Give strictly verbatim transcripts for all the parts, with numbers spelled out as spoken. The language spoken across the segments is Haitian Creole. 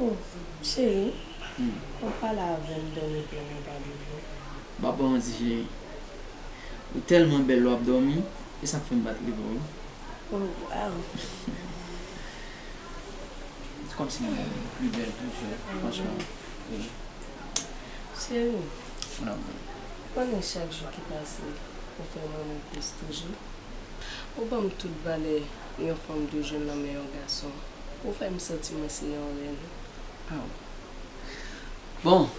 Oh, cheri, hmm, w ap pale avè m, dòmi plen, mwen pa bezwen. M ap ba w manti, cheri. Ou tèlman bèl lè w ap dòmi, e sa k fè m pa t leve w wi. Oh, wow. Se kòmsi mwen menm pli bèl toujou, franchman. Wi. Cheri, ou konnen chak jou ki pase, ou fè m renmen w plis toujou. Ou ban m tout valè yon fanm dwe jwenn nan men yon gason. Ou fè m santi mwen se yon rèn. Aw. Bon,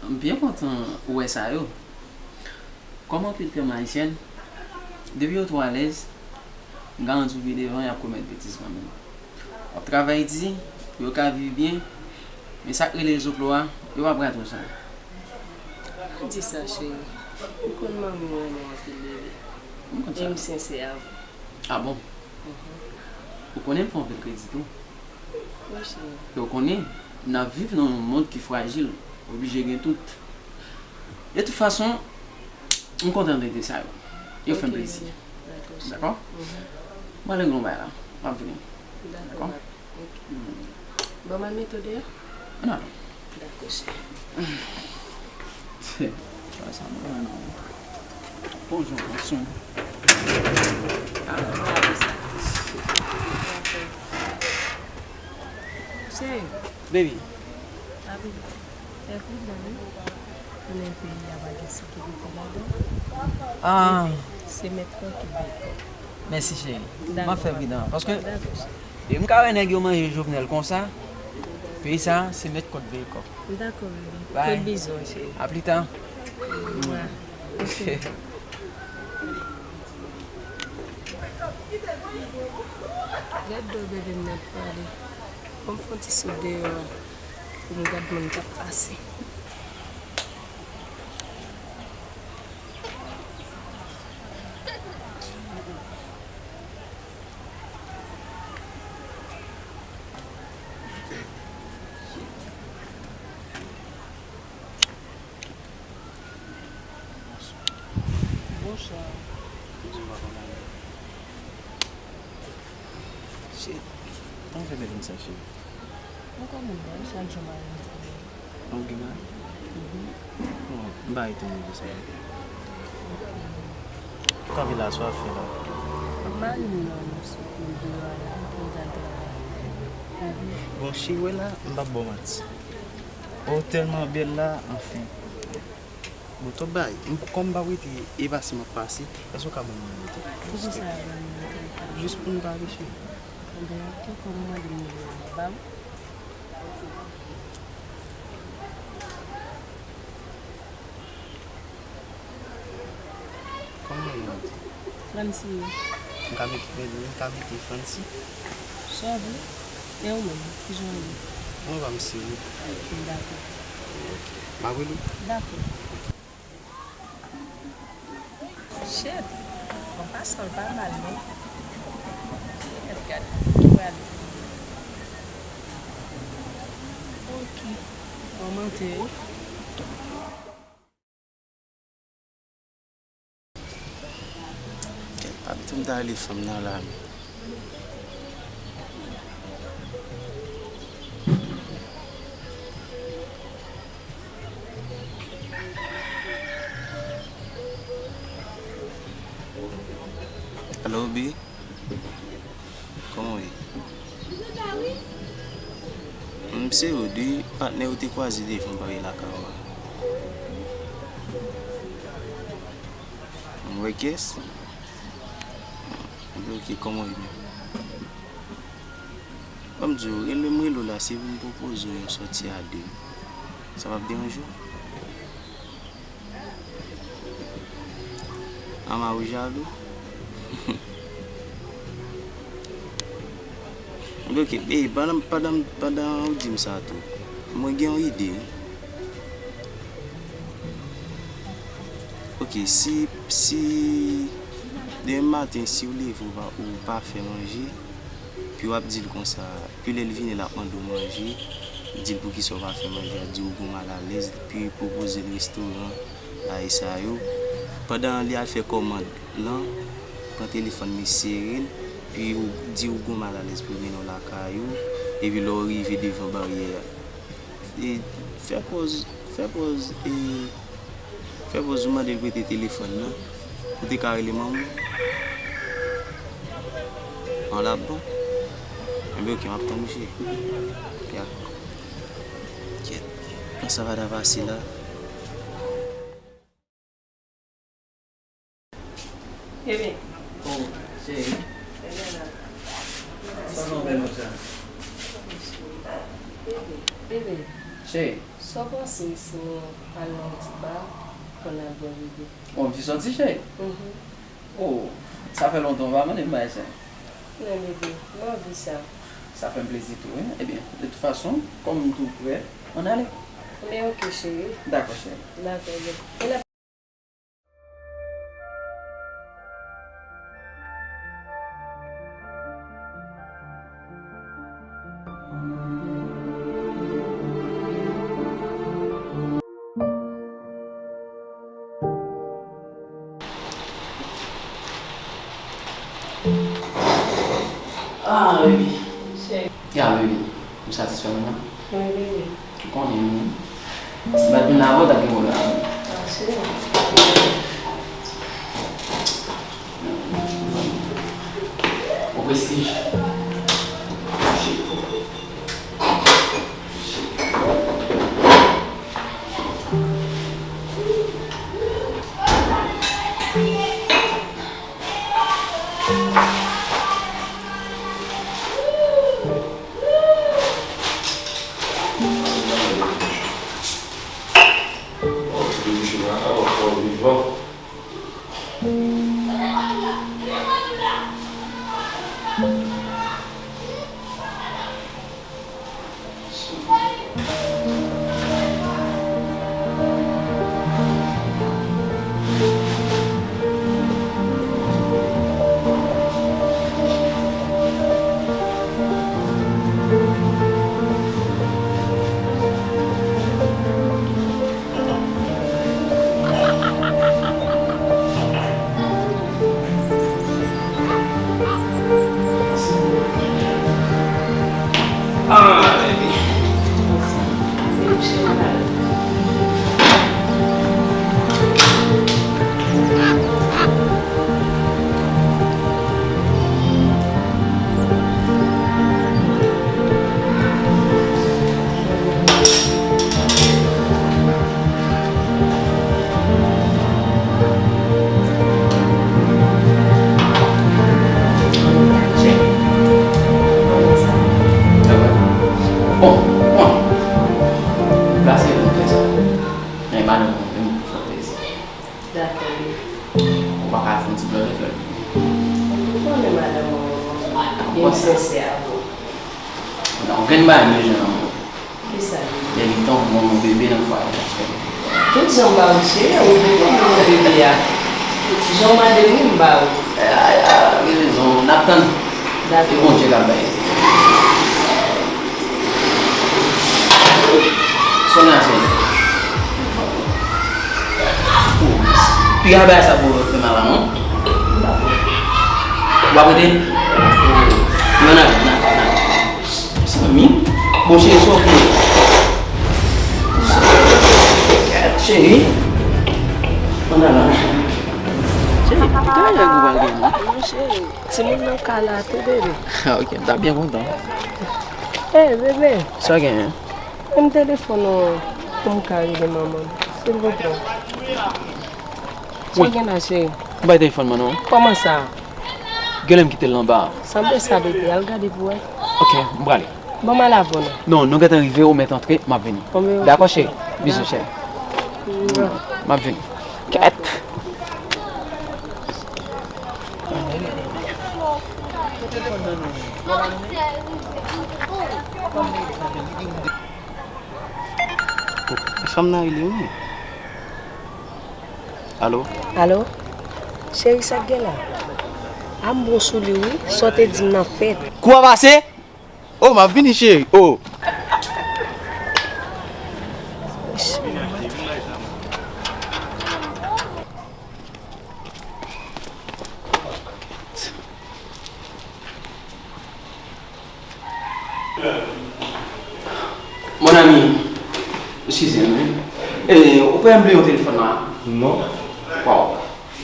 m byen kontan ou wè sa yo. Kòm anpil fanm ayisyèn, depi yo twò alèz, m garanti w pi devan y ap komèt betiz kanmenm. W ap travay di pou yo ka viv byen, men sa k rele zoklo a, yo p ap gate w sa. Pa di sa, cheri. Ou konn manmi w renmen w anpil, bebe. M konn sa. E m sensè avè w. Ah bon? Mhm. Ou konnen m fè w anpil kredi tou. Wi, cheri. E w konnen, n ap viv nan yon mond ki frajil, oblije gen tout. De tout fason, m kontan tande sa yo. Yo fè m plezi. Ok, dakò, cheri. Dakò? Mhm. Mwen ale gen yon bagay la. M ap vini. Dakò, dakò? Pap. Ok. Hmm. Bon, m al mete w deyò? Ann ale. Dakò, cheri. Sa, sa, non, non. Bonjou, gason. Ah, non, non, sa. Cheri. Baby. Papi, fè pridans wi. Konnen peyi a pa gen sekirite ladan. Ah. Epi, se mèt kò ki veye kò. Mèsi, cheri. M ap fè pridans, paske, dakò, cheri. E m ka wè nèg yo manje Jovenel konsa, peyi sa, se mèt kò k veye kò. Dakò, bebe. Bye. Pran bizou, cheri. A pli ta. Mwa. Gad do bebe m nan pale. Ban m fè yon ti sot deyò a pou m gad moun k ap pase. Bonswa. Shit. Kòman fè bèl vin sa, cheri? Mwen kòman bèl, chak jou mwen renmen. Ou gen mari? Mhm. Bon, m pa rete nan nivo sa yo. Ou kanpe la, sa w ap fè la? M ap mare m nan moso pou m deyò a la, pou m t al travay. Mhm. Bon, cheri, wè la, m p ap ba w manti. Ou tèlman bèl la, anfen. Bon, tout bagay, m, kòm m p ap rete, e pase m ap pase, èske w ka ban m nimewo w telefòn, silteplè? Poukisa w ap ban m nimewo telefòn? Jis pou n pale, cheri. Ebyen, ok, kòm ou mande m nimewo w, m ap ba w. Kòman w rele w? Francie. M ka mete, m ka mete Francie? Sa w vle. E ou menm, kijan w ye? Mwen pa m serye. Ok, dakò. Ok. M ap rele w? Dakò. Shit! Bon, pa san l pa mal, non. Gad, gad, ki pral. Ok. Bon, mante, wi. Kèt, pa pito m ta rele fanm nan la, men. Alo, Bi. Kòman w ye? M se Rod wi, patnè ou te kwaze devan m pare lakay ou a. M wè kiyès? Ebyen ok, kòman w ye menm? Ban m di w, rele m rele w la, se pou m pwopoze w yon sòti a de. Sa p ap deranje w? Ama ou jalou? Ok, e, pandan, pandan, pandan ou di m sa tou, mwen gen yon ide wi. Ok, si, si demen maten, si w leve, ou pa, ou pa fè manje, pi w ap di l konsa, pi lè l vini, l ap mande w manje, di l poukisa w pa fè manje a, di w gen w malalèz, pi pwopoze l restoran, bagay sa yo. Pandan li al fè kòmand lan, pran telefòn li, sere l, pi ou di w gen w malalèz pou l mennen w lakay ou, epi lè w rive devan baryè a, E, fè pòz, fè pòz, e, fè pòz ou mande l prete telefòn nan. Ou te ka rele manman w. An, l ap bon. Enben, oke, m ap tann ou, cheri. Ya. Kèt. Kòman sa va pase la? Bebe. Oh, cheri. Sa va bèl konsa? Bebe, bebe. Cheri. Sa w panse si nou al nan yon ti ba pou n al bwè, bebe? Oh, m te soti, cheri. Mhm. Oh, sa fè lontan w pa mande m bagay sa. Non, bebe, m anvi sa. Sa fè m plezi tou, wi. Ebyen, de tout fason, kòm m tou prè, ann ale. Men oke, cheri. Dakò, cheri. Dakò, bebe. Ah, baby. Cheri. Ya, baby. Ou satisfè mwen, non? Wi, bebe. Ou konnen, wi. Si m pa t vin la avè w, t ap gen pwoblèm avè m. Ah, cheri. Ou prestij. Bon, bon. Plase pou fè sa. Men madanm mwen menm pou fè plezi. Dakò, bebe. Ou pa ka fè yon ti blòlèt lòt. Ou konnen madanm mwen renmen w, e m sensè avè w. Nan yon grenn bagay m bezwen nan men w. Kisa, bebe? Lè li tonbe, yon bebe nan fwaye a, cheri. Tout jan m ba ou, cheri, ou poko konn yon bebe a. Jan w mande m, wi, m ba ou. A, a, gen rezon, n ap tann. Dakò. E Bondye k ap bay. Sonya, cheri. Piga bagay sa pou fè mal la, non? Ou ap rete? Yo, n ale, n ale, n ale. Zanmi, bon, cheri, sa w vle? Cheri, ann al la. Cheri, ki travay ou pral gen, non? Non, cheri, timoun nan ka la tou, bebe. Ah, ok, m ta byen kontan. Hey, bebe. Sa w genyen? Ban m telefòn ou pou m ka rele manman m, silvouplè. Sa w gen la, cheri? Ou bay telefòn mwen non. Kòman sa? Genlè m kite l anba. Sanble sa, bebe. Al gade pou wè. Ok, m prale. Ban m al avè w non. Non, nou gentan rive, ou mèt antre, m ap vini. Bon, ben, ok, cheri. Dakò, cheri? Bizou, cheri. M ap vini. Kèt. Fanm nan rele wi. Alo? Alo? Cheri, sa k gen la? A m bon sou li wi, sa w te di m nan fèt. Kou a pase? Oh, m ap vini, cheri. Oh. Mon ami, Eskize m, wi. E, ou kwè m bliye yon telefòn la? Non. Waw.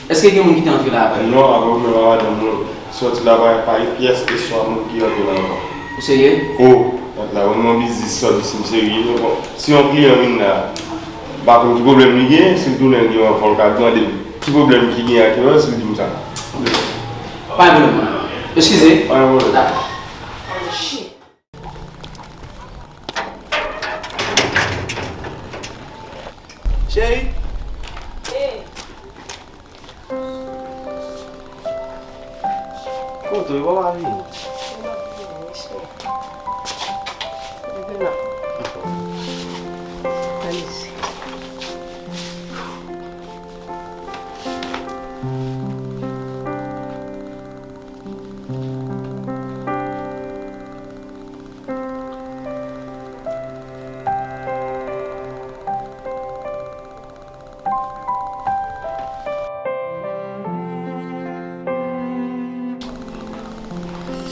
Èske gen moun ki te antre la apre? Non, apre ou menm ak madanm ou sòti la, pa, pa gen pyès ke swa moun ki antre la ankò. Ou serye? O, gad la, ou nan biznis sòt isi, m serye. Bon, si yon kliyan vin la, m pa konn ki pwoblèm li genyen, si l tounen l gen yon enfò, l ka mande l ki pwoblèm ki genyen ak yo, si l di m sa. Pa gen pwoblèm, non. Eskize. Pa gen pwoblèm. Dakò. Cheri. Kote w ye, papa vini? Vin la. Ann isi.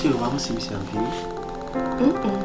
Cheri, ou pa panse misye ap vini? Mm-mm.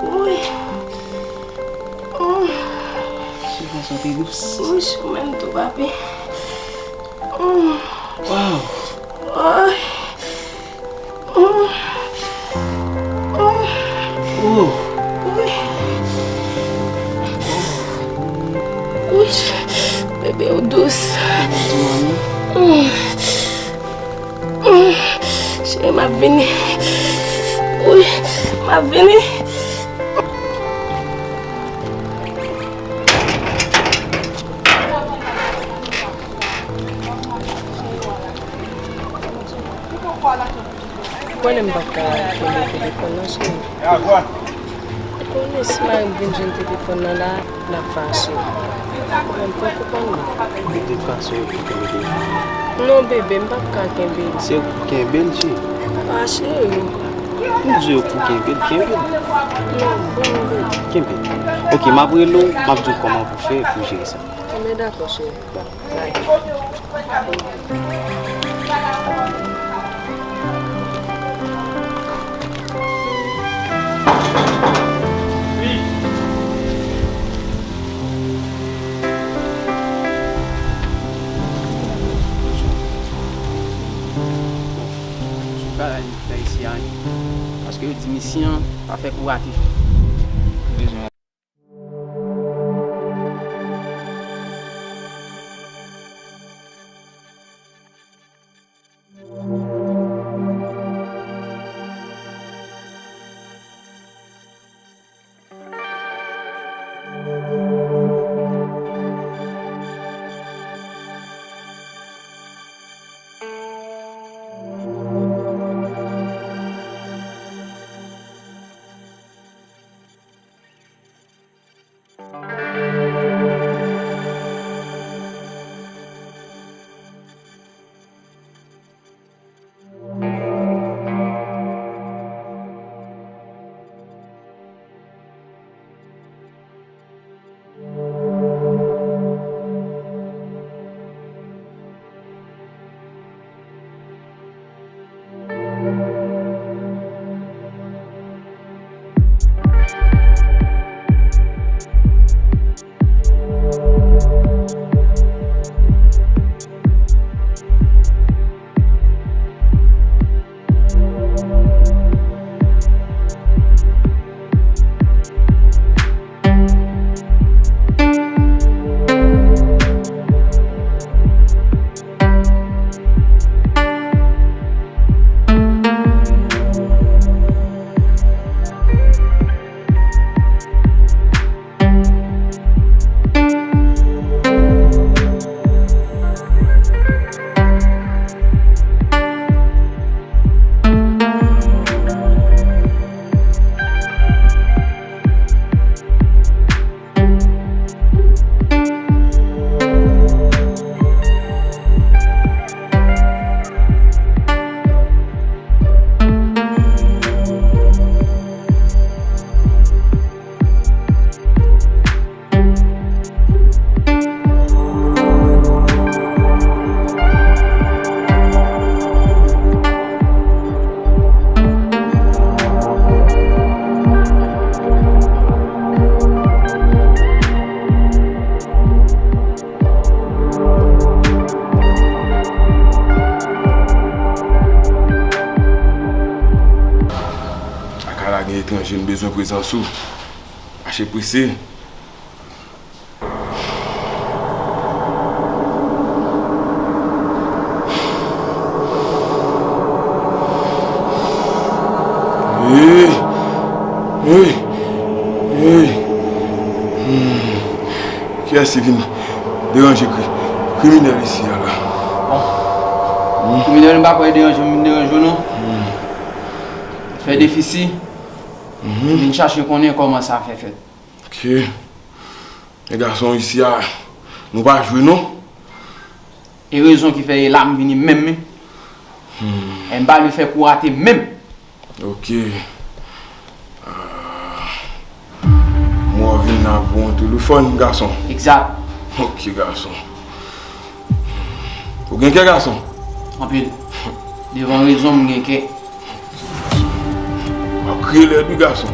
Woy. Cheri, sa te dous. Woy, ou menm tou, papi. Waw. Woy. Oh. Woy. Woy. Bebe, ou dous. Cheri, m ap vini. Wi, m ap vini. Ou konnen m p ap ka kenbe telefòn nan, cheri. Ou konnen si mari m vin jwenn telefòn nan la, l ap fache. Mwen, fòk ou konprann mwen. De tout fason, ou pou kenbe telefòn nan. Non, bebe, m p ap ka kenbe l. Se ou k pou kenbe l, cheri. A, cheri. M di w ou k pou kenbe l, kenbe l. Non, bon, bebe. Kenbe l. Ok, m ap rele w, m ap di w kòman pou fè pou jere sa. Enben, dakò, cheri. Bon. Sou bagay nan isi a, paske yo di misyon an pa fè kou rate. Etranje, m bezwen prezans ou. Mache prese. Hey! Hey! Hey! Hmm. Kiyès ki vin deranje kri-, kriminèl isi a la? Bon. Hmm. Kriminèl, m pa kwè deranje, m vin deranje w non. Hmm. Fè defisi. Mhm. M vin chache konnen kòman sa fè fèt. Ok. Men gason isi a, nou pa jwe non. E rezon ki fè e la m vini menm wi. Hmm. E m pa vle fè kou rate menm. Ok. Ah. Mwen vin la pou yon telefòn, gason. Egzak. Ok, gason. Ou gen kè, gason? Anpil. Devan rezon, m gen kè. W ap kriye lèd wi, gason.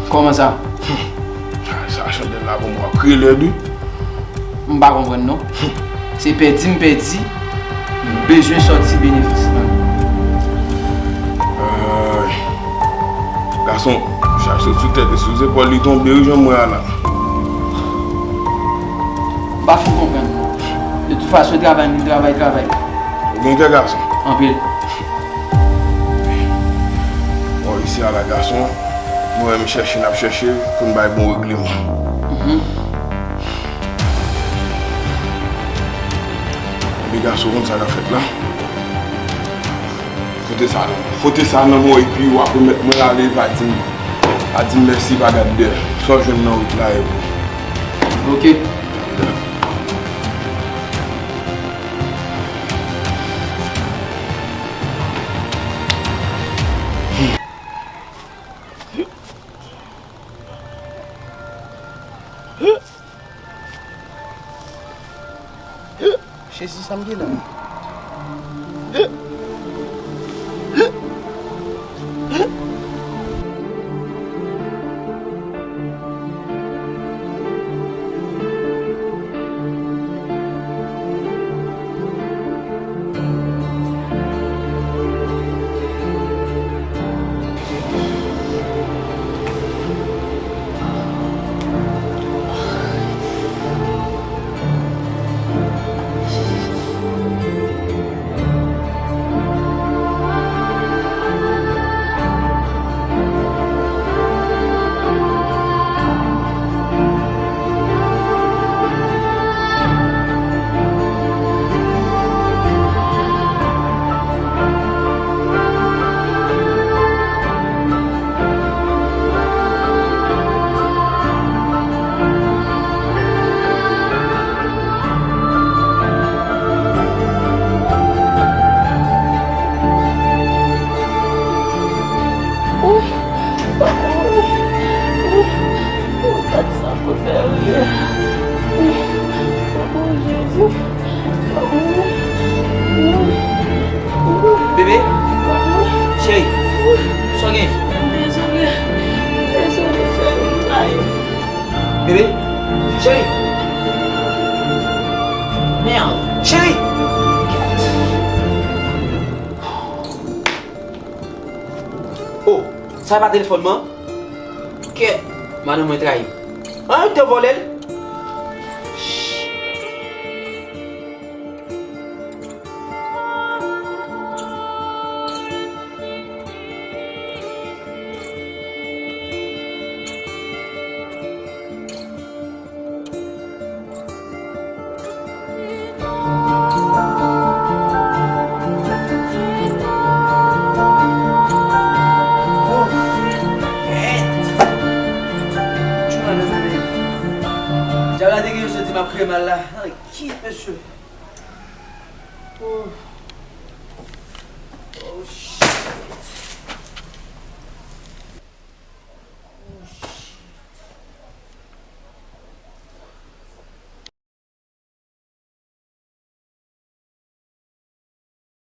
Kòman sa? Sa chandèl la bon, w ap kriye lèd wi. M pa konprann non. Se pèdi m pèdi, m bezwen sòti benefis mwen. Ay. Gason, chak sot sou tèt e sou zepòl li tonbe wi, jan m wè a la. M pa fin konprann. De tout fason, travay, nou travay, travay. Ou gen kè, gason? Anpil. Bon, isi a la, gason, nou menm chèche n ap chèche pou n bay bon regleman. Mhm. Ebyen, gason, konn sa k ap fèt la? Fote sa nan, fote sa nan mwen, epi w ap remèt mwen ale, pa di m, pa di m mèsi, pa gad dèyè. Sa w jwenn nan wout la, e bon. Ok. Jezi, sa m gen la? Bebe, cheri, sa w gen? M dezole, m dezole, cheri, m rayi. Bebe, cheri. Merde, cheri. Oh, sa e pa telefòn mwen? Kèt, madanm mwen trayi m. An, yo te vòlè l. Djab la te gen yon soti m ap kreye mal la. Nan kiyès mesye? Oh.